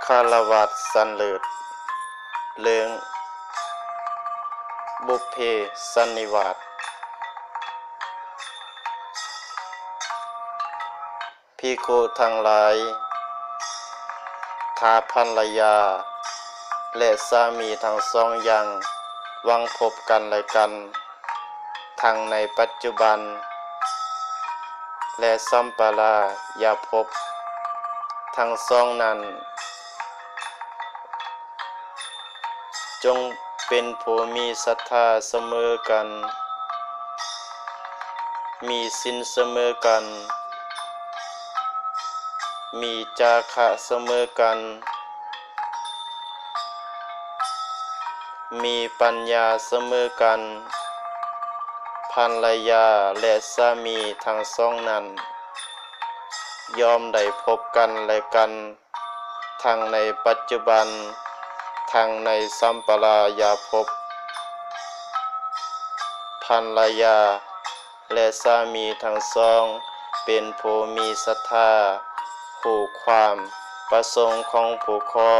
ຄາລະວາດສັນເລີດ ເລື່ອງບຸບເພສັນນິວາດ. ພິກຂຸທັງຫຼາຍ, ຖ້າພັນລະຍາ ແລະ ສາມີທັງສອງຢ່າງຫວັງພົບກັນແລະກັນ ທັງໃນປັດຈຸບັນ ແລະ ສຳປະລາຍາພົບທັງສອງນັ້ນ, ຈົ່ງເປັນຜູ້ມີສັດທາສະເໝີກັນ, ມີສິນສະເໝີກັນ, ມີຈາຄະສະເໝີກັນ, ມີປັນຍາສະເໝີກັນ, ພັນລະຍາ ແລະ ສາມີທັງສອງນັ້ນ ຍ່ອມໄດ້ພົບກັນແລະກັນ ທັງໃນປັດຈຸບັນ ທັງໃນສຳປະລາຍາພົບ. ພັນລະຍາ ແລະ ສາມີທັງສອງ ເປັນຜູ້ມີສັດທາ, ຮູ້ຄວາມປະສົງຂອງຜູ້ຂໍ,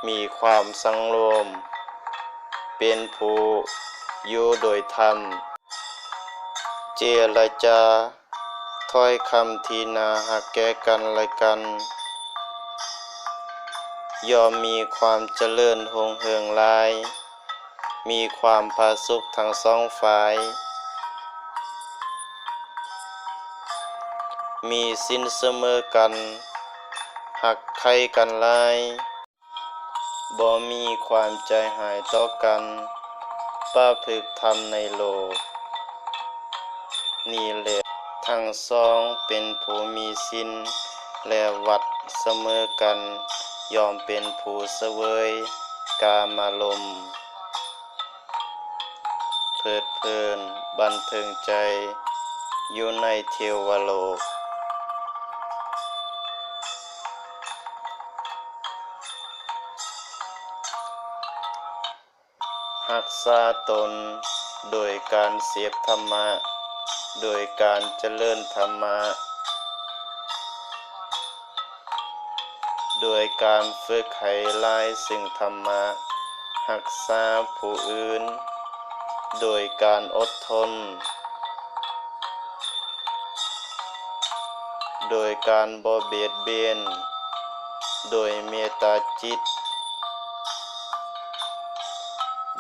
ມີຄວາມສັງໂລມ, ເປັນຜູ້ຢູ່ໂດຍທຳ, ເຈລະຈາ ຖ້ອຍຄຳທີ່ໜ້າຮັກແກ່ກັນແລະກັນ ຍ່ອມມີຄວາມຈະເລີນຮຸ່ງເຮືອງຫຼາຍ, ມີຄວາມຜາສຸກທັງສອງຝ່າຍ, ມີສິນສະເໝີກັນ, ຮັກໃຄ່ກັນຫຼາຍ. ບໍ່ມີຄວາມໃຈຮ້າຍຕໍ່ກັນ, ປະພຶກທຳໃນໂລກນີ້ແລະ. ທັງສອງເປັນຜູ້ມີສິນ ແລະ ວັດສະເໝີກັນ, ຍ່ອມເປັນຜູ້ສະເຫວີຍກາມາລົມ, ເພີດເພີນບັນເທີງໃຈຢູ່ໃນເທວະໂລກ. ຮັກສາຕົນໂດຍການເສບທຳມະ, ໂດຍການຈະເລີນທຳມະ, ໂດຍການຝຶກໃຫ້ຫຼາຍເຊິ່ງທຳມະ, ຮັກສາຜູ້ອື່ນໂດຍການອົດທົນ, ໂດຍການບໍ່ບຽດບຽນ, ໂດຍເມດຕາຈິດ,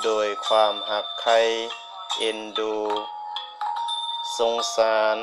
ໂດຍຄວາມຮັກໃຄ່ເອັນດູສົງສານ,